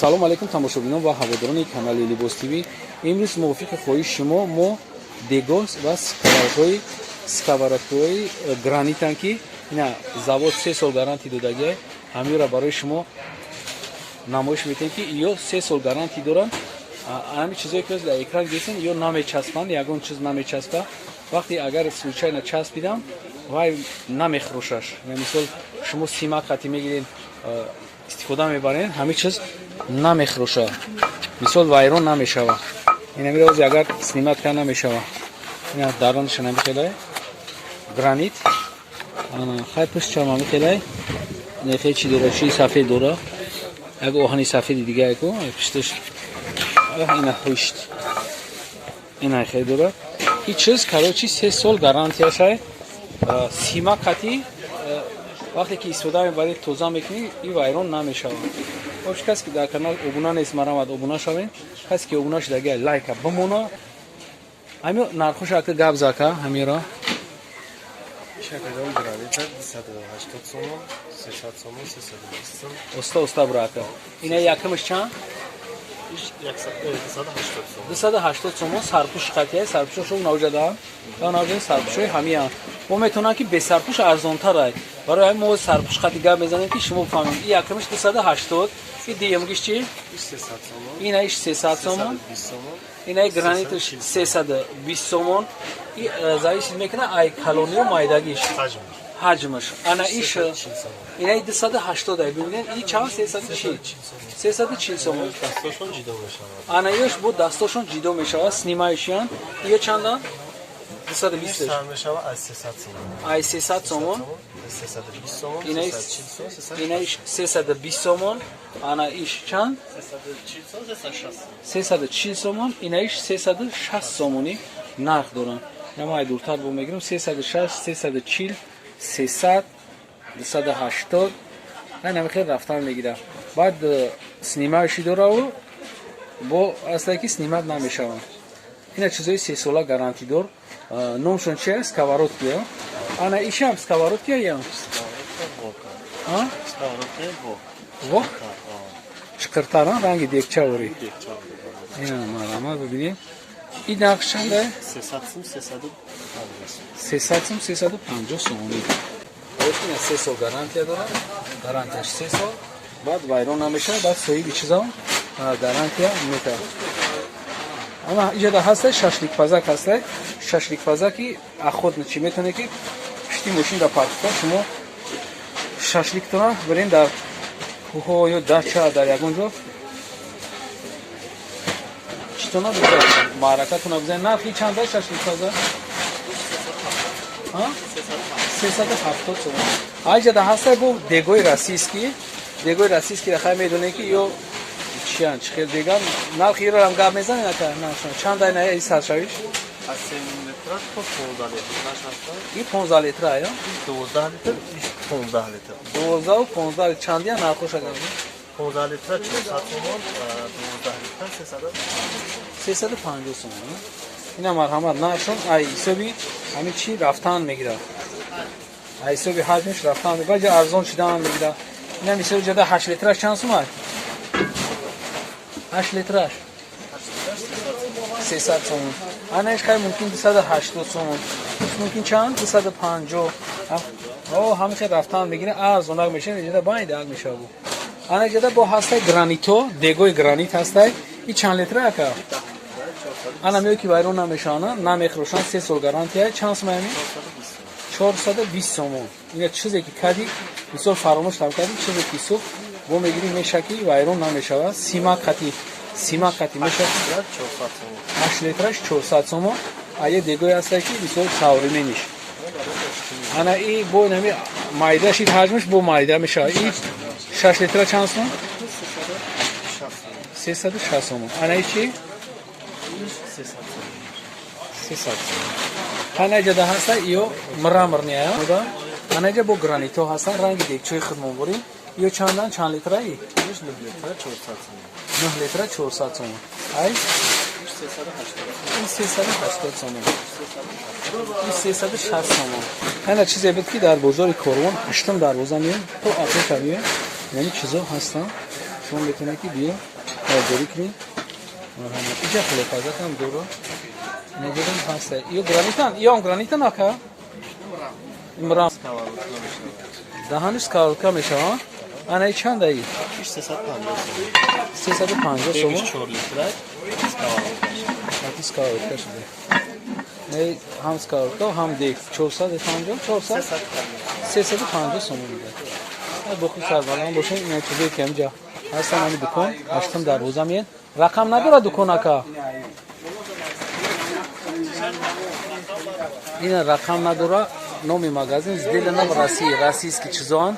Салом алейкум, тамошобинон ва ҳаводорони канали Либос ТВ. Имрӯз мувофиқи хоҳиши шумо мо дегос ва сковородкаҳои гранитан, ки ина завод 3 сол гарантӣ додагия, ҳаминро барои шумо намоиш метиҳем, ки ё 3 сол гарантӣ доранд. Ҳамин чизое ки дар экран дидем, ё намечаспанд, ягон чиз намечаспа. Вақте агар случайно часпидам, вай намехӯрошаш. Мисол, шумо симак қати мегиред, истифода мебаред, ҳамин чиз намехӯроша, мисол, вайрон намешава. Инамиро агар снимать кар намешава. Ина даронаша намихелай, гранит. Хай, пуштчам ҳамихелай, нехе чи дора, чи сафед дора, як оҳани сафеди дига яку пушташ. Ина пушт ина хел дора. И чиз, короче, 3 сол гарантияшай. Сима қати вақте ки истифода мебаред, тоза мекунӣ, и вайрон намешавад. Ош касе ки дар канал обуна нест, марамад обуна шавед. Касе ки обуна шудага, лайка бимона. Ҳамин нархош ака гап зака ҳамиро. Шакадон гранита 280 сомон, 300 сомон, 320 сом. Оста оста бура, ака. Ина якумаш чанд? 280 сомон. 280 сомон, сарпӯш қатия. Сарпӯшошо навҷада навҷада, сарпӯшои ҳамиян мо метавонам, ки бесарпӯш арзонтарай. Барои ҳамин мо сарпӯш қати гап мезанем, ки шумо бифаҳмед. И якумаш 280. И дуюмгиш чи? 300 сомон. Ина иш 300 сомон. 320 сомон. Инаи граниташ 320 сомон. И зависит мекунад ай калонию майдагиш. Ҳаҷм. Ҳаҷмаш. Ана иш? 340 сомон. Инаи 280 ай, бибинед, и чанд? 340, 340 сомон. Дастошон ҷидо мешавад. Ана ёш бо дастошон ҷидо мешавад, снимающий ан. Ё чандан? 220. Сар мешавад аз 300 сомон. Ай 300 сомон. 320 сомон. Инаи 340 сомон. Инаиш 320 сомон. Ана иш чанд? 340 сомон, 360. 340 сомон, инаиш 360 сомонӣ нарх доранд. Ама ай дуртар бо мегирам: 360, 340, 300, 280. Ай хел рафтан мегирам. Баъд снимающий дораву бо асле, ки снимать намешаванд. Ина чизои сесола гарантидор. Номшон чи аст? Сковородки. Ана ишам сковородки ям. Вок чиқиртаран, ранги дегчаворӣ. Ина марама бибинед. И нарх чанда? 300 сум, 350. 300 сум, 350 сомонӣ. Ина 3 сол гарантия дорад, гарантияш 3 сол, баъд вайрон намешавад, баъд соҳиби чизам гарантия метавад. Ама иҷода ҳастай шашликпазак, ҳастай шашликпазаки охотничий. Метавонед, ки пишти мошин дар партофта, шумо шашликтона бирен дар кӯҳо ё дача, дар ягон ҷо читона маъракатона бизанед. Нархи чанда шашликпазак? 370 сомон. Аҷада ҳастай бо дегои российский. Дегои российский хай медонед, ки ё чиян, чӣ хел деган. Нархи ироам гап мезанед, ака? Чанд ай и саршавиш? Аз 3 литра то 15 литр ҳаст. И 15 литра ё? 12 литр, 15 литр. 12 15 чандия нархош агар? 15 литра 400 сомон, 12 литра 300. 350 сомон. Ина марҳамат, нархшон ай ҳисоби ҳамин чӣ рафтан мегирад, ай ҳисоби ҳаҷмиш рафтан, баъҷа арзон шидан мегирад. Ина мисоли ҷада 8 литраш чанд сум ай? 8 литраш 300 сомон. Анаиш хай мумкин 280 сомон, мумкин чанд, 250. О, ҳамин хел рафтан мегирад, арзонак мешавад, иҷода байда ак мешавад. Ана иҷода бо ҳастай гранито, дегои гранит ҳастай. И чанд литра, ака? Ана меои, ки вайрон намешаванд, намехӯрошанд, 3 сол гарантия. Чанд сум ами? 420 сомон. Ина чизе ки кади, мисол, фаромӯш там кади, чизе ки сӯхт, бо мегирӣ, мешаки, вайрон намешавад. Сима қати, сима қати мешаки. 8 литраш 400 сомон. А е дегое ҳастай, ки мисол современный ш. Ана и бо инами майда шид, ҳаҷмаш бо майда мешавад. И 6 литра чанд сом? 360 сомон. Ана и чи? 300 сомон. Ана иҷода ҳаста ё мраморный. Ана иҷа бо гранито ҳастан, ранги дегчои худмон бурем. Ё чандан, чанд литраи? 9 литра 400 сомон. Ай 380 сомон, и 360 сомон. Ана чизе буд, ки дар бозори Корвон, ҳаштум дарвоза меем, то охирша меем, яъне чизо ҳастанд. Шумо метавонед, ки биё харидорӣ кунед. Марҳамат, иҷа хулофазакам дора, инҷодам ҳаста. Ё гранитан, ё гранитан, ака? Мрамор даҳаниш сковородка мешава. Ана и чандаи? 350. 350 сомон. 4 литра, сковородка. Ати сковородка шуда. Не, ҳам сковородка, ҳам дег 450, 400, 350 сомон меда. Боқи сарбаланд бошед. Ина чизое ки ҳамҷа ҳастан, ҳами дукон ҳаштум дарвоза меяд. Рақам надорад дукон, ака? Ина рақам надора. Номи магазин «Сделано в России», российский чизоан.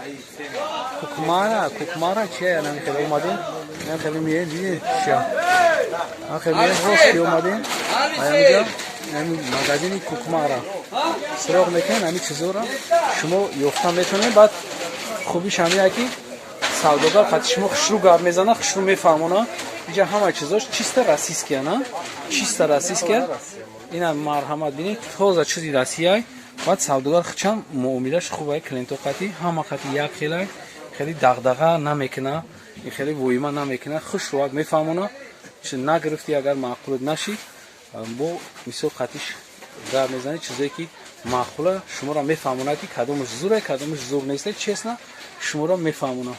Кукмара, Кукмара чия? Янами хеле омадем, ин хеле меяд, дидед ша, хеле рост ки омадем, аямиҷа ҳами магазини Кукмара суроғ мекунед, ҳами чизоро шумо ёфта метавонед. Баъд хубиш ҳамия, ки савдогар қати шумо хушрӯ гап мезана, хушрӯ мефаҳмона. Иҷа ҳама чизош чисто российския, на, чисто российския. Ина, марҳамат, бинед, тоза чизи Россияй. Баъд савдогар хичам муомилаш хубай, клиенто қати, ҳама қати як хелай, хеле дағдаға намекуна, хеле воима намекуна, хушрӯак мефаҳмона. Чи нагирифти, агар маъқулат нашид, бо мисол қатиш гап мезанӣ, чизое ки маъқула шуморо мефаҳмонад, ки кадомаш зуре, кадомаш зур нест, честно шуморо мефаҳмонад.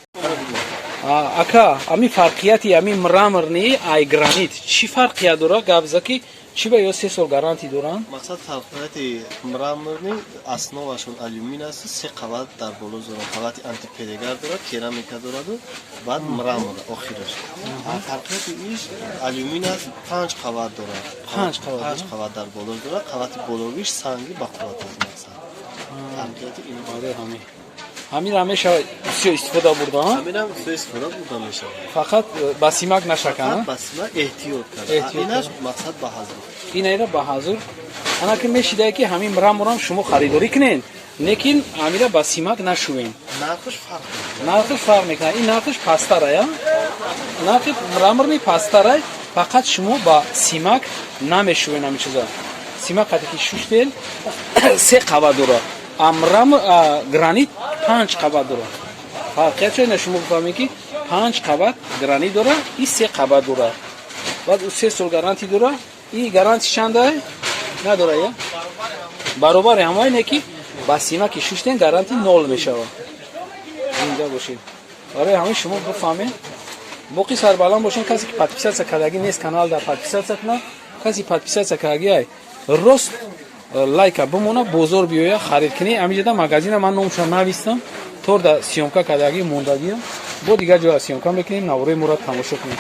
Ака, ами фарқияти ами мраморный ай гранит чӣ фарқият дора? Гап за, ки чӣ ба ё 3 сол гарантӣ доранд? Мақсад, фарқияти мраморный: основашон алюмин аст, се қабат дар боло дорад, қабати антиперегар дорад, керамика дораду баъд мрамор охираш. Фарқияти иш алюмин аст, панҷ қабат дорад. Панҷ қабат? Панҷ қабат дар боло дорад, қабати боловиш санги бақувват аст. Мақсад, фарқияти ин. Барои ҳамин ҳаминро мешавад бисёр истифода бурда? Ҳаминам бисёр истифода бурда мешавад. Фақат ба симак нашакана. Ба симак эҳтиёт карда, инаш мақсад ба ҳазур. Инаира ба ҳазур. Ана ки мешидае, ки ҳамин мраморам шумо харидорӣ кунед, лекин ҳамира ба симак нашувем. Нархаш фарқ мекунад. Нархаш фарқ мекунад. Ин нархаш пасттарая, нархи мраморный пасттарай. Фақат шумо ба симак намешувен ҳамин чиза. Симак қате ки шуштен, се қабат дорад, а мрамор, гранит панҷ қабат дорад. Фарқият чо? Ина шумо бифаҳмед, ки панҷ қабат гранит дорад и се қабат дорад. Баъд ӯ 3 сол гарантӣ дорад, и гарантӣ чанда надора, я баробари ҳамаи не, ки ба симаки шуштен, гарантӣ нол мешавад. Зинда бошед. Барои ҳамин шумо бифаҳмед. Боқӣ сарбаланд бошед. Касе ки подписаться кардагӣ нест, канал дар подписаться кунад. Касе подписаться кардагӣ ай, рост лайка бимона, бозор биёя, харид кунӣ. Ҳамиҷода магазина ман номшо навистам, торда съёмка кардагӣ мондагиам, бо дигар ҷоя съёмка мекунем. Наворои моро тамошо кунем.